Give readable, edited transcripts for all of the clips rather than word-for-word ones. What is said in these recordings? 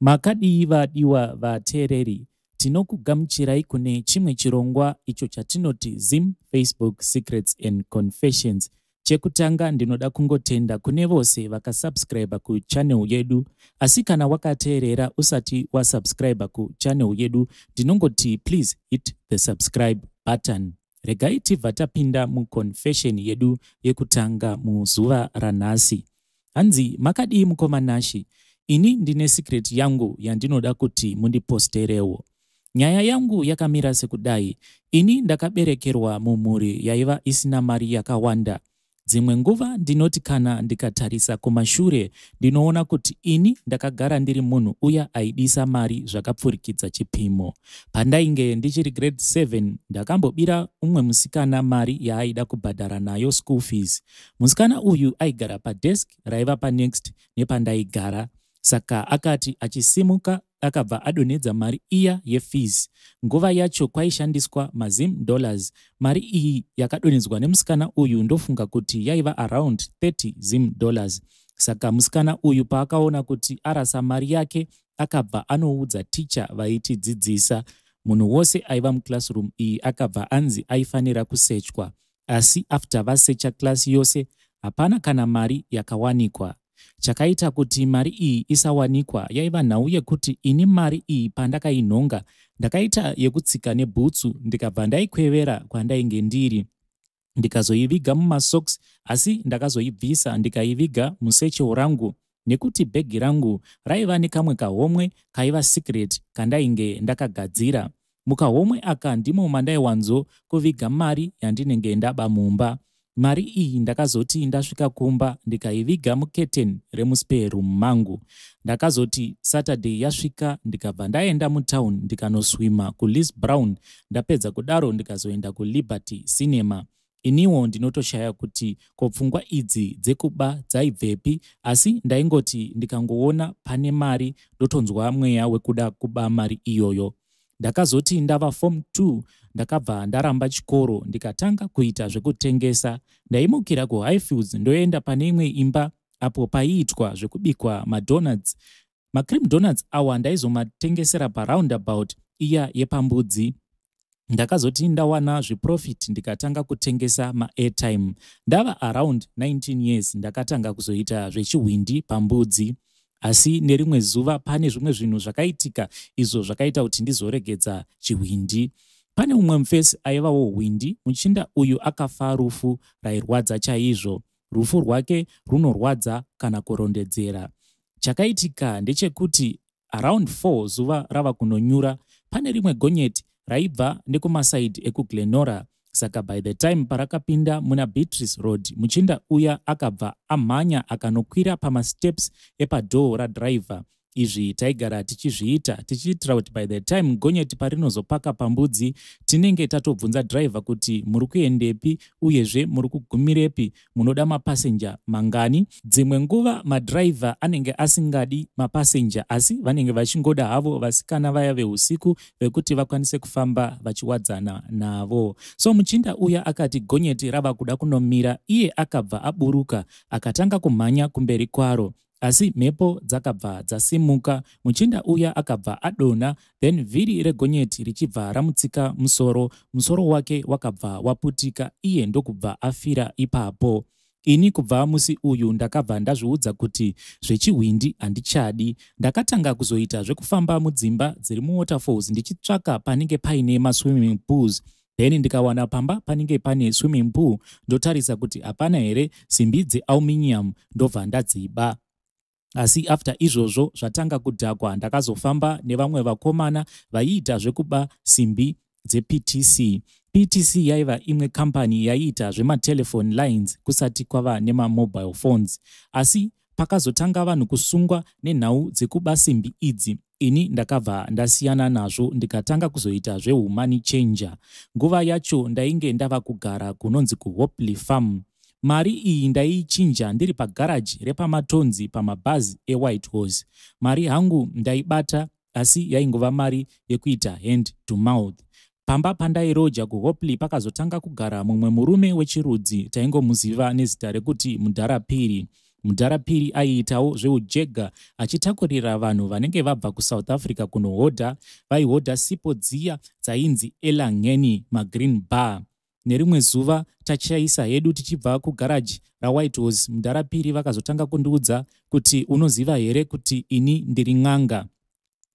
Makadii vadiwa vateereri? Tinokugamuchirai kune chimwe chirongwa icho chatinoti Zim Facebook Secrets and Confessions. Chekutanga ndinoda kungotenda kune vose vakasubscribe kuchannel yedu, asi kana wakateerera usati wasubscribe kuchannel yedu, ndinongoti please hit the subscribe button. Regai tibva tapinda muconfession yedu yekutanga muzuva ranhasi. Hanzi, makadii mukoma Nashi? Ini ndine secret yangu yandinoda kuti mundiposterewo. Nyaya yangu yakamira sekudai. Ini ndakaberekerwa mumhuri yaiva isina mari yakawanda. Dzimwe nguva ndinoti kana ndikatarisa kumashure, ndinoona kuti ini ndakagara ndiri munhu uya aidisa mari zvakapfurikidza chipimo. Pandainge ndichiri grade 7, ndakambobira umwe musikana mari yaaida kubhadhara nayo school fees. Musikana uyu aigara padesk raiva panext nepandaigara, saka akati achisimuka akabva adonhedza mari iya yefees. Nguva yacho kwaishandiswa maZim dollars. Mari iyi yakadonhedzwa nemusikana uyu ndofunga kuti yaiva around 30 Zim dollars. Saka musikana uyu paakaona kuti arasa mari yake, akabva anoudza ticha vaitidzidzisa. Munhu wose aiva muclassroom iyi akabva anzi aifanira kusechwa, asi after vasecha class yose, hapana kana mari yakawanikwa. Chakaita kuti mari iyi isawanikwa yaiva nhau yekuti ini mari iyi pandakainhonga, ndakaita yekutsika nebhutsu, ndikabva ndaikwevera kwandainge ndiri, ndikazoiviga mumasocks. Asi ndakazoibvisa ndikaiviga musatchel rangu, nekuti bhegi rangu raiva nekamwe kahomwe kaiva secret kandainge ndakagadzira. Mukahomwe aka ndimo mandaiwanzo kuviga mari yandinenge ndaba mumba. Mari iyi ndakazoti ndasvika kumba, ndikaiviga muketen remuspare room mangu. Ndakazoti Saturday yasvika, ndikabva ndaenda mutown, ndikanoswima kuLis Brown. Ndapedza kudaro, ndikazoenda kuLiberty Cinema. Iniwo ndinotoshaya kuti ko pfungwa idzi dzekuba dzaibvepi, asi ndaingoti ndikangoona pane mari, ndotonzwa mweya wekuda kuba mari iyoyo. Ndakazoti ndava form 2, ndakabva ndaramba chikoro, ndikatanga kuita zvekutengesa. Ndaimukira kuHighfields, ndoenda pane imwe imba apo paiitwa zvekubikwa madonuts. Macream donuts awa ndaizomatengesera paroundabout iya yepambudzi. Ndakazoti ndawana zviprofit, ndikatanga kutengesa maairtime. Ndava around 19 years, ndakatanga kuzoita zvechihwindi pambudzi. Asi nerimwe zuva pane zvimwe zvinhu zvakaitika izvo zvakaita kuti ndizoregedza chihwindi. Pane umwe mufesi aivawo hwindi. Muchinda uyu akafa rufu rairwadza chaizvo. Rufu rwake runorwadza kana kurondedzera. Chakaitika ndechekuti around 4, zuva rava kunonyura, pane rimwe gonyeti raibva nekumasaidi ekuGlenora. Saka by the time parakapinda muna Beatrice Road, muchinda uya akabva amhanya akanokwira pamasteps epadoor radhiraivha. Izvi taigara tichizviita tichiitira kuti by the time gonyeti parinozopaka pambudzi, tinenge tatobvunza dhiraivha kuti muri kuendepi, uyezve muri kugumirepi, munoda mapasenja mangani. Dzimwe nguva madhiraivha anenge asingadi mapasenja, asi vanenge vachingoda havo vasikana vaya veusiku vekuti vakwanise kufamba vachiwadzana navo. So muchinda uya akati gonyeti rava kuda kunomira, iye akabva aburuka, akatanga kumhanya kumberi kwaro, asi mhepo dzakabva dzasimuka. Muchinda uya akabva adonha, then vhiri regonyeti richibva ramutsika musoro. Musoro wake wakabva waputika, iye ndokubva afira ipapo. Ini kubva musi uyu ndakabva ndazviudza kuti zvechihwindi handichadi. Ndakatanga kuzoita zvekufamba mudzimba dziri muWaterfalls, ndichitsvaka panenge paine maswimming pools. Then ndikawana pamba panenge pane swimming pool, ndotarisa kuti hapana here simbi dzealuminium, ndobva ndadziba. Asi after izvozvo zvatanga kudhakwa, ndakazofamba nevamwe vakomana vaiita zvekuba simbi dzePTC. PTC yaiva imwe kambani yaiita zvematelefone lines kusati kwava nemamobile phones. Asi pakazotanga vanhu kusungwa nenhau dzekuba simbi idzi, ini ndakabva ndasiyana nazvo, ndikatanga kuzoita zvehumoney changer. Nguva yacho ndainge ndava kugara kunonzi kuHopley Farm. Mari iyi ndaiichinja ndiri pagaraji repamatonzi pamabhazi eWhite Horse. Mari hangu ndaibata, asi yaingova mari yekuita hand to mouth. Pamba pandairoja kuHopley pakazotanga kugara mumwe murume wechirudzi, taingomuziva nezita rekuti Mudharapiri. Mudhara Phiri aiitawo zveujega achitakurira vanhu vanenge vabva kuSouth Africa kunohodha. Vaihodha sipo dziya dzainzi Elangeni magreen bar. Nerimwe zuva tachaisa hedu tichibva kugaraji raWhite Horse, Mudhara Phiri vakazotanga kundiudza kuti unoziva here kuti ini ndiri n'anga.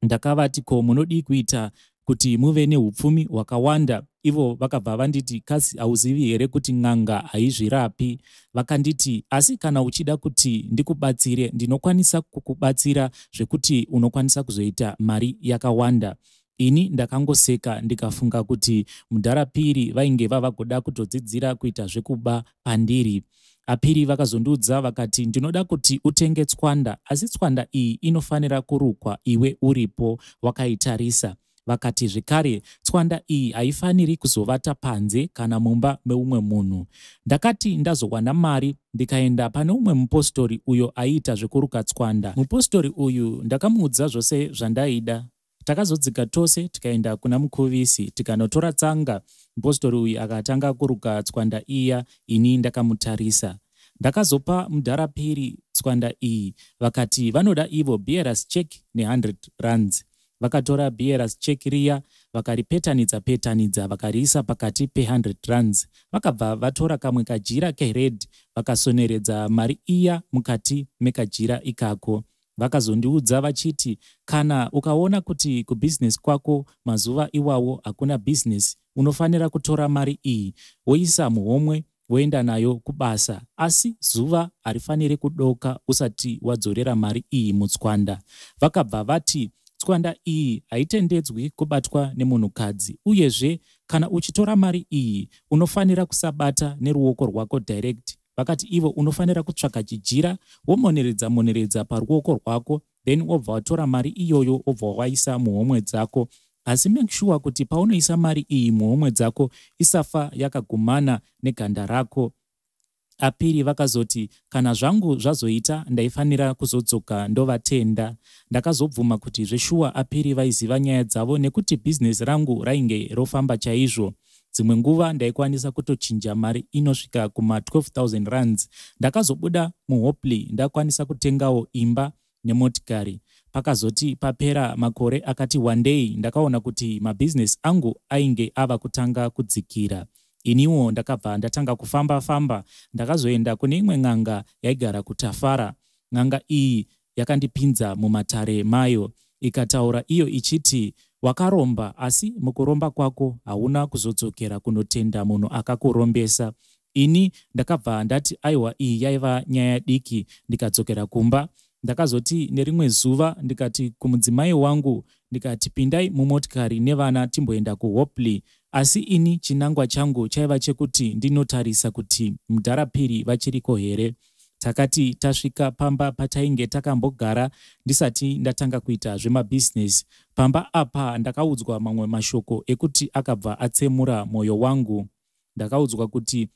Ndakavati ko munodii kuita kuti muve neupfumi hwakawanda? Ivo vakabva vanditi kasi hauzivi here kuti n'anga haizvirapi? Vakanditi asi kana uchida kuti ndikubatsire ndinokwanisa kukubatsira zvekuti unokwanisa kuzoita mari yakawanda. Ini ndakangoseka ndikafunga kuti mudhara Phiri vainge vava kuda kutodzidzira kuita zvekuba pandiri. APhiri vakazondiudza vakati ndinoda kuti utenge tswanda asi tswanda iyi inofanira kurukwa iwe uripo wakaitarisa. Vakati zvekare tswanda iyi haifaniri kuzovata panze kana mumba meumwe munhu. Ndakati ndazowana mari ndikaenda pane umwe mupostori uyo aiita zvekuruka tswanda. Mupostori uyu ndakamuudza zvose zvandaida. Takazodzika tose tikaenda kuna Mukuvisi tikanotora tsanga. Mupostori uyu akatanga kuruka tswanda iya ini ndakamutarisa. Ndakazopa mudhara Phiri tswanda iyi vakati vanoda ivo bearers check ne100 rands. Vakatora bearers check riya vakaripetanidza petanidza vakariisa pakati pe100 rands. Vakabva vatora kamwe kajira kered vakasoneredza mari iya mukati mekajira ikako. Vakazondiudza vachiti kana ukaona kuti kubhizinesi kwako mazuva iwawo hakuna bhizinesi unofanira kutora mari iyi woisa muhomwe woenda nayo kubasa asi zuva harifaniri kudoka usati wadzorera mari iyi mutswanda. Vakabva vati tswanda iyi haitendedzwi kubatwa nemunhukadzi uyezve kana uchitora mari iyi unofanira kusabata neruoko rwako direct. Vakati ivo unofanira kutsvaka chijira womoneredza moneredza paruoko rwako then wobva watora mari iyoyo wobva waisa muhomwe dzako. Asi make sure kuti paunoisa mari iyi muhomwe dzako isafa yakagumana neganda rako. APhiri vakazoti kana zvangu zvazoita ndaifanira kuzodzoka ndovatenda. Ndakazobvuma kuti zveshuwa aPhiri vaiziva nyaya dzavo nekuti bhizinesi rangu rainge rofamba chaizvo. Dzimwe nguva ndaikwanisa kutochinja mari inosvika kuma 12,000 rands. Ndakazobuda muHopley ndakwanisa kutengawo imba nemotikari. Pakazoti papera makore akati wandei ndakaona kuti mabhizinesi angu ainge ava kutanga kudzikira. Iniwo ndakabva ndatanga kufamba famba. Ndakazoenda kune imwe n'anga yaigara kuTafara. N'anga iyi yakandipinza mumatare mayo ikataura iyo ichiti wakaromba asi mukuromba kwako hauna kuzodzokera kunotenda munhu akakurombesa. Ini ndakabva ndati aiwa iyi yaiva nyaya diki ndikadzokera kumba. Ndakazoti nerimwe zuva ndikati kumudzimai wangu ndikati pindai mumotikari nevana timboenda kuHopley. Asi ini chinangwa changu chaiva chekuti ndinotarisa kuti mudhara Phiri vachiriko here. Takati tasvika pamba patainge takambogara ndisati ndatanga kuita zvemabhizinesi. Pamba apa ndakaudzwa mamwe mashoko ekuti akabva atsemura mwoyo wangu. Ndakaudzwa kuti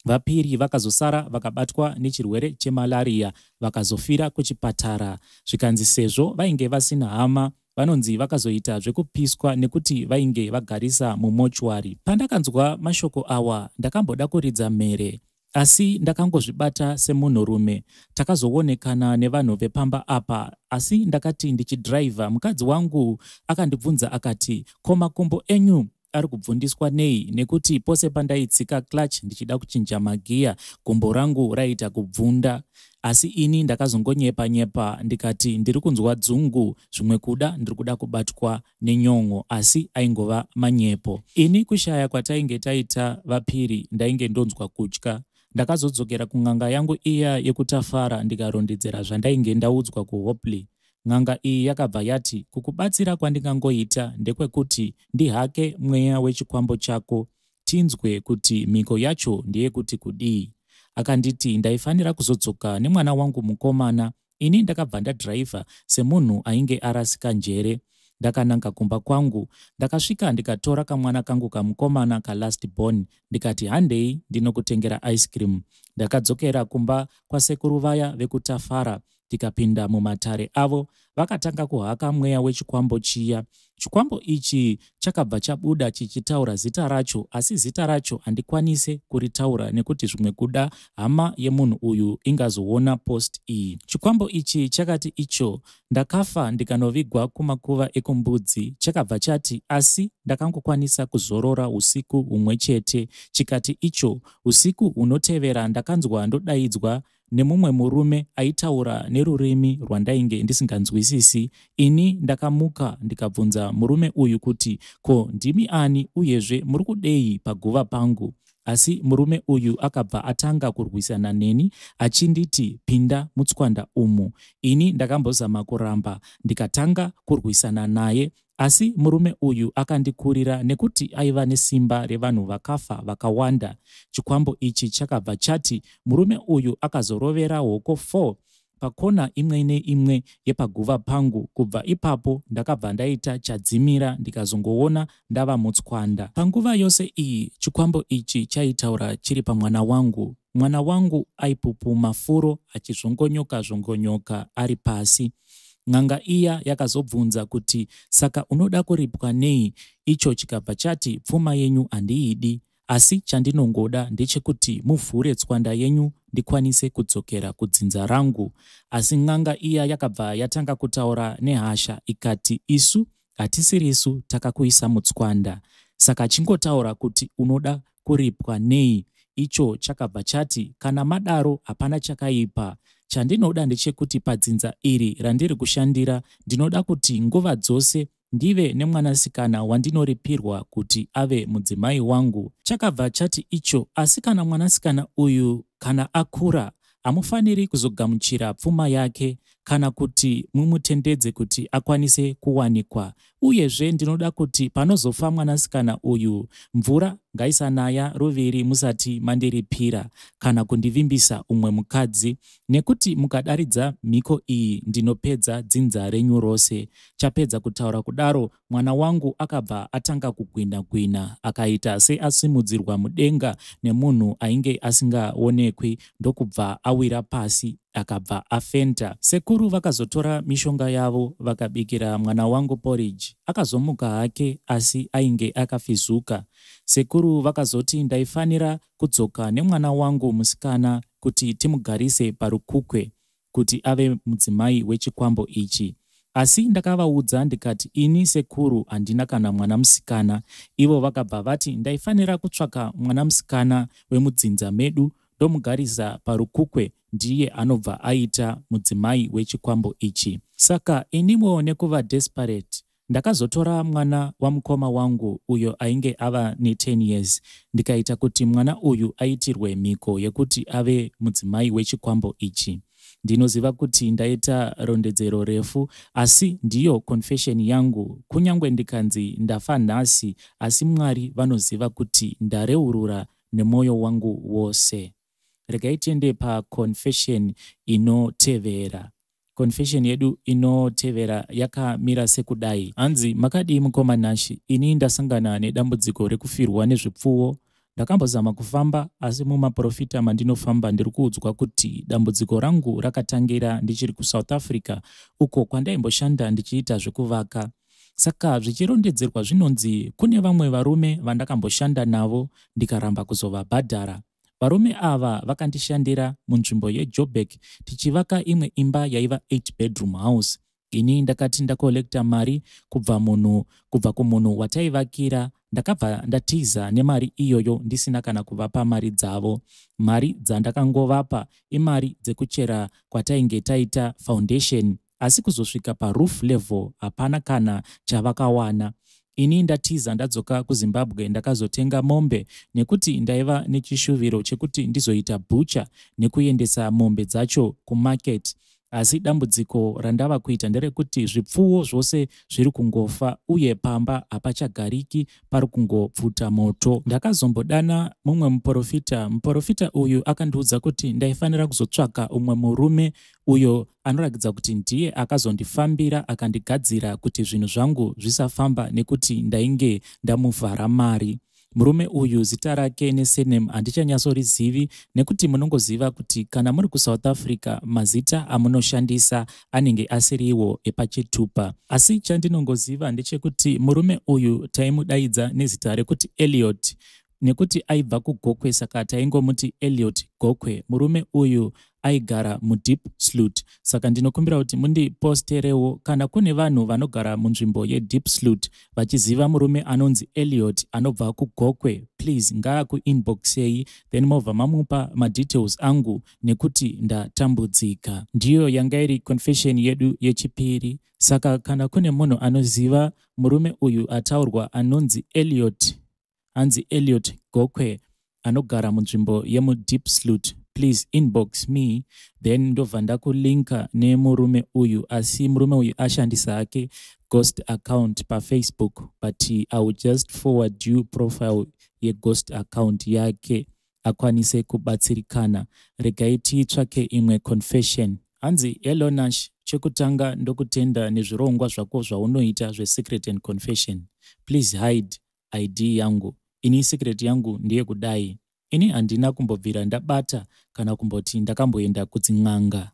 VaPhiri vakazosara vakabatwa nechirwere chemalaria vakazofira kuchipatara. Zvikanzi sezvo vainge vasina hama vanonzi vakazoita zvekupiswa nekuti vainge vagarisa mumochwari. Pandakanzwa mashoko awa ndakamboda kuridza mhere asi ndakangozvibata semunhurume. Takazoonekana nevanhu vepamba apa asi ndakati ndichidhiraivha mukadzi wangu akandibvunza akati ko makumbo enyu ari kubvundiswa nei nekuti pose pandaitsika clutch ndichida kuchinja magiya gumbo rangu raiita kubvunda. Asi ini ndakazongonyepa nyepa ndikati ndiri kunzwa dzungu zvimwe kuda ndiri kuda kubatwa nenyon'o asi aingova manyepo. Ini kushaya kwatainge taita vaPhiri ndainge ndonzwa kutya. Ndakazodzokera kun'anga yangu iya yekuTafara ndikarondedzera zvandainge ndaudzwa kuHopley. N'anga iyi yakabva yati kukubatsira kwandingangoita ndekwekuti ndihake mweya wechikwambo chako tinzwe kuti mhiko yacho ndeyekuti kudii. Akanditi ndaifanira kuzodzoka nemwana wangu mukomana. Ini ndakabva ndadhiraivha semunhu ainge arasika njere. Ndakananga kumba kwangu. Ndakasvika ndikatora kamwana kangu kamukomana kalast born ndikati handei ndinokutengera ice cream. Ndakadzokera kumba kwasekuru vaya vekuTafara. tikapinda mumatare avo. Vakatanga kuhaka mweya wechikwambo chiya. Chikwambo ichi chakabva chabuda chichitaura zita racho, asi zita racho handikwanise kuritaura nekuti zvimwe kuda hama yemunhu uyu ingazoona post iyi. Chikwambo ichi chakati icho, Ndakafa ndikanovigwa kumakuva ekuMbudzi. Chakabva chati, Asi ndakangokwanisa kuzorora usiku humwe chete. Chikati icho, Usiku hunotevera ndakanzwa ndodaidzwa nemumwe murume aitaura nerurimi rwandainge ndisinganzwisisi. Ini ndakamuka ndikabvunza murume uyu kuti ko ndimi ani uyezve muri kudei paguva pangu? Asi murume uyu akabva atanga kurwisana neni achinditi pinda mutswanda umu. Ini ndakambozama kuramba ndikatanga kurwisana naye asi murume uyu akandikurira nekuti aiva nesimba revanhu vakafa vakawanda. Chikwambo ichi chakabva chati murume uyu akazorovera hoko 4 pakona imwe neimwe yepaguva pangu. Kubva ipapo ndakabva ndaita chadzimira ndikazongoona ndava mutswanda. Panguva yose iyi chikwambo ichi chaitaura chiri pamwana wangu. Mwana wangu aipupuma furo achizvongonyoka zvongonyoka ari pasi. N'anga iya yakazobvunza kuti saka unoda kuripwa nei, icho chikabva chati pfuma yenyu handiidi asi chandinongoda ndechekuti muvhure tswanda yenyu ndikwanise kudzokera kudzinza rangu. Asi n'anga iya yakabva yatanga kutaura nehasha ikati isu hatisirisu takakuisa mutswanda saka chingotaura kuti unoda kuripwa nei. Icho chakabva chati kana madaro hapana chakaipa. Chandinoda ndechekuti padzinza iri randiri kushandira ndinoda kuti nguva dzose ndive nemwanasikana wandinoripirwa kuti ave mudzimai wangu. Chakabva chati icho asi kana mwanasikana uyu kana akura hamufaniri kuzogamuchira pfuma yake kana kuti mumutendedze kuti akwanise kuwanikwa. Uyezve ndinoda kuti panozofa mwanasikana uyu mvura ngaisanaya ruviri musati mandiripira kana kundivimbisa umwe mukadzi nekuti mukadaridza mhiko iyi ndinopedza dzinza renyu rose. Chapedza kutaura kudaro mwana wangu akabva atanga kugwina gwina akaita seasimudzirwa mudenga nemunhu ainge asingaonekwi ndokubva awira pasi akabva afenta. Sekuru vakazotora mishonga yavo vakabikira mwana wangu porridge. Akazomuka hake asi ainge akafizuka. Sekuru vakazoti ndaifanira kudzoka nemwana wangu musikana kuti timugarise parukukwe kuti ave mudzimai wechikwambo ichi. Asi ndakavaudza ndikati ini sekuru handina kana mwana musikana. Ivo vakabva vati ndaifanira kutsvaka mwana musikana wemudzinza medu ndomugarisa parukukwe ndiye anobva aita mudzimai wechikwambo ichi. Saka iniwo nekuva desperate ndakazotora mwana wamukoma wangu uyo ainge ava ne10 years ndikaita kuti mwana uyu aitirwe mhiko yekuti ave mudzimai wechikwambo ichi. Ndinoziva kuti ndaita rondedzero refu asi ndiyo confession yangu kunyange ndikanzi ndafa nhasi asi Mwari vanoziva kuti ndareurura nemwoyo wangu wose. Regai tiende paconfession inotevera. Confession yedu inotevera yakamira sekudai. Hanzi makadii mukoma Nashi, ini ndasangana nedambudziko rekufirwa nezvipfuwo. Ndakambozama kufamba asi mumaporofita mandinofamba ndiri kuudzwa kuti dambudziko rangu rakatangira ndichiri kuSouth Africa uko kwandaimboshanda ndichiita zvekuvaka. Saka zvichirondedzerwa zvinonzi kune vamwe varume vandakamboshanda navo ndikaramba kuzovabhadhara. Varume ava vakandishandira munzvimbo yeJoburg tichivaka imwe imba yaiva 8 bedroom house. Ini ndakati ndakolekta mari kubva munhu kubva kumunhu wataivakira ndakabva ndatiza nemari iyoyo ndisina kana kuvapa mari dzavo. Mari dzandakangovapa imari dzekuchera kwatainge taita foundation asi kuzosvika paroof level hapana kana chavakawana. Ini ndatiza ndadzoka kuZimbabwe ndakazotenga mombe nekuti ndaiva nechishuviro chekuti ndizoita butcher nekuendesa mombe dzacho kumarket. Asi dambudziko randava kuita nderekuti zvipfuwo zvose zviri kungofa uye pamba hapachagariki pari kungopfuta moto. Ndakazombodana mumwe muporofita. Muporofita uyu akandiudza kuti ndaifanira kuzotsvaka umwe murume uyo anoratidza kuti ndiye akazondifambira akandigadzira kuti zvinhu zvangu zvisafamba nekuti ndainge ndamuvhara mari. Murume uyu zita rake nesurname handichanyatsorizivi nekuti munongoziva kuti kana muri kuSouth Africa mazita amunoshandisa anenge asiriwo epachitupa. Asi chandinongoziva ndechekuti murume uyu taimudaidza nezita rekuti Elliot nekuti aibva kuGokwe, saka taingomuti Elliot Gokwe. Murume uyu aigara muDeep Slut, saka ndinokumbira kuti mundiposterewo kana kune vanhu vanogara munzvimbo yeDeep Slut vachiziva murume anonzi Elliot anobva kuGokwe, please ngaakuinboxei, then mobva mamupa madetails angu nekuti ndatambudzika. Ndiyo yanga iri confession yedu yechipiri. Saka kana kune munhu anoziva murume uyu ataurwa anonzi Elliot, hanzi Elliot Gokwe, anogara munzvimbo yemuDeep Slut, please inbox me, then ndobva ndakulinka nemurume uyu. Asi murume uyu ashandisa hake ghost account paFacebook, but I will just forward you profile yeghost account yake akwanise kubatsirikana. Regai titsvake imwe confession. Hanzi, "Hello Nash, chekutanga ndokutenda nezvirongwa zvako zvaunoita zvesecret and confession. Please hide ID yangu. Ini secret yangu ndeyekudai: ini handina kumbobvira ndabata kana kumboti ndakamboenda kudzin'anga.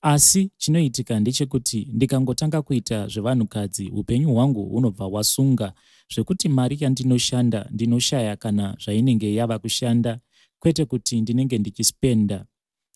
Asi chinoitika ndechekuti ndikangotanga kuita zvevanhukadzi, upenyu hwangu hunobva hwasunga zvekuti mari yandinoshanda ndinoshaya kana zvainenge yava kushanda. Kwete kuti ndinenge ndichispenda,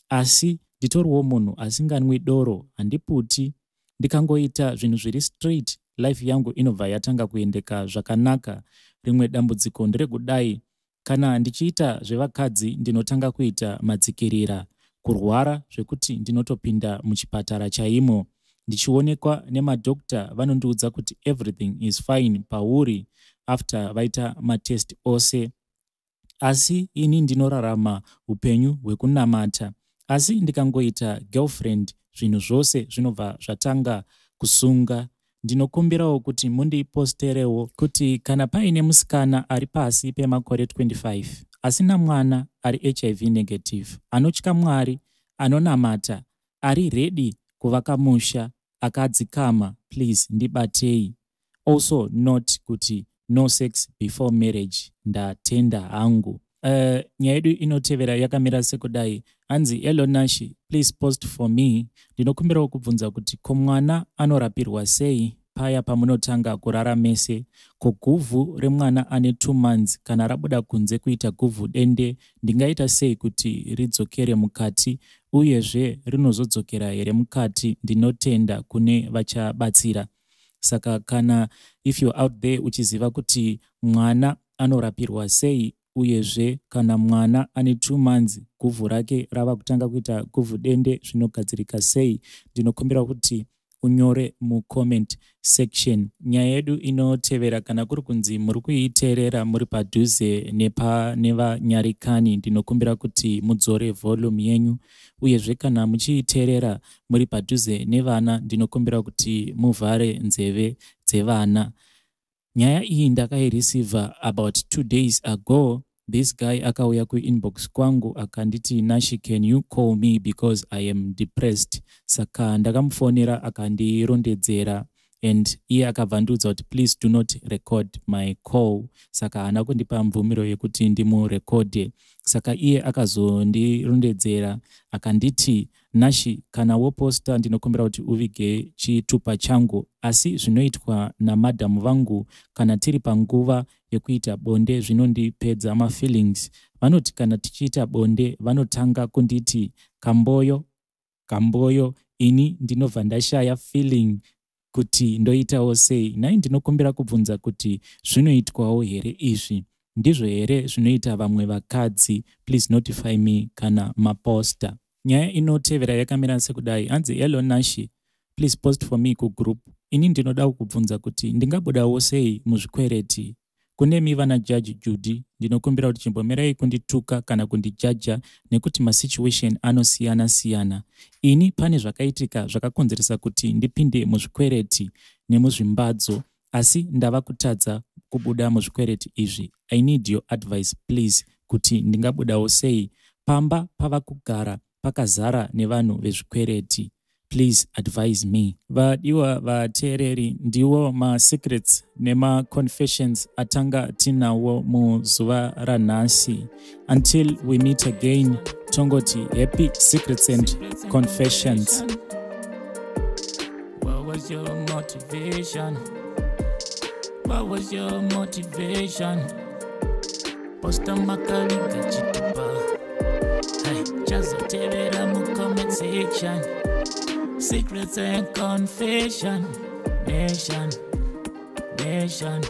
asi nditoriwo munhu asinganwi doro, handiputi. Ndikangoita zvinhu zviri straight, life yangu inobva yatanga kuendeka zvakanaka. Rimwe dambudziko nderekudai: kana ndichiita zvevakadzi, ndinotanga kuita madzikirira, kurwara zvekuti ndinotopinda muchipatara chaimo. Ndichionekwa nemadhokta, vanondiudza kuti everything is fine pauri after vaita matest ose. Asi ini ndinorarama upenyu hwekunamata, asi ndikangoita girlfriend, zvinhu zvose zvinobva zvatanga kusunga. Ndinokumbirawo kuti mundiposterewo kuti kana paine musikana ari pasi pemakore 25, asina mwana, ari HIV negative, anotya Mwari, anonamata, ari ready kuvaka musha, akadzikama, please ndibatei. Also note kuti no sex before marriage. Ndatenda hangu." Nyaya yedu inotevera yakamira sekudai. Hanzi, "Hello Nashi, please post for me. Ndinokumbirawo kubvunza kuti ko mwana anorapirwa sei paya pamunotanga kurara mese? Ko guvhu remwana ane 2 months kana rabuda kunze kuita guvhu dende, ndingaita sei kuti ridzokere mukati? Uyezve rinozodzokera here mukati? Ndinotenda kune vachabatsira." Saka kana if you out there uchiziva kuti mwana anorapirwa sei, uyezve kana mwana ane 2 months guvhu rake rava kutanga kuita guvhu dende, zvinogadzirika sei, ndinokumbira kuti unyore mucomment section. Nyaya yedu inotevera, kana kuri kunzi muri kuiteerera muri padhuze nevanyarikani, ndinokumbira kuti mudzore volume yenyu. Uyezve kana muchiiteerera muri padhuze nevana, ndinokumbira kuti muvhare nzeve dzevana. Nyaya iyi ndakaireceiva about 2 days ago. This guy akauya kuinbox kwangu akanditi, "Nashi, can you call me because I am depressed?" Saka ndakamufonera, akandirondedzera, and iye akabva ndiudza kuti, "Please do not record my call." Saka haana kundipa mvumiro yekuti ndimurekodhe. Saka iye akazondirondedzera akanditi, "Nashi, kana woposta, ndinokumbira kuti uvige chitupa changu. Asi zvinoitwa namadhamu vangu kana tiri panguva yekuita bonde zvinondipedza mafeelings. Vanoti kana tichiita bonde, vanotanga kunditi kamboyo, kamboyo. Ini ndinobva ndashaya feeling kuti ndoitawo sei. Nhai, ndinokumbira kubvunza kuti zvinoitwawo here izvi? Ndizvo here zvinoita vamwe vakadzi? Please notify me kana maposta." Nyaya inotevera yakamira sekudai. Hanzi, "Hello Nashi, please post for me kugroup. Ini ndinoda kubvunza kuti ndingabudawo sei muzvikwereti. Kunemi vana Judge Judy, ndinokumbira kuti chimbomirai kundituka kana kundijaja nekuti masituation anosiyana-siyana. Ini pane zvakaitika zvakakonzeresa kuti ndipinde muzvikwereti nemuzvimbadzo, asi ndava kutadza kubuda muzvikwereti izvi. I need your advice please, kuti ndingabudawo sei. Pamba pava kugara pakazara nevanhu vezvikwereti. Please advise me. Vadiwa vateereri, ndiwo masecrets nemaconfessions atanga tinawo muzuva ranhasi. Until we meet again, tongoti happy secrets and confessions. What was your motivation? What was your motivation? Posta makaliga chitupa. Hey, chazotevera mucomment section. Secrets and confession. Nation, nation.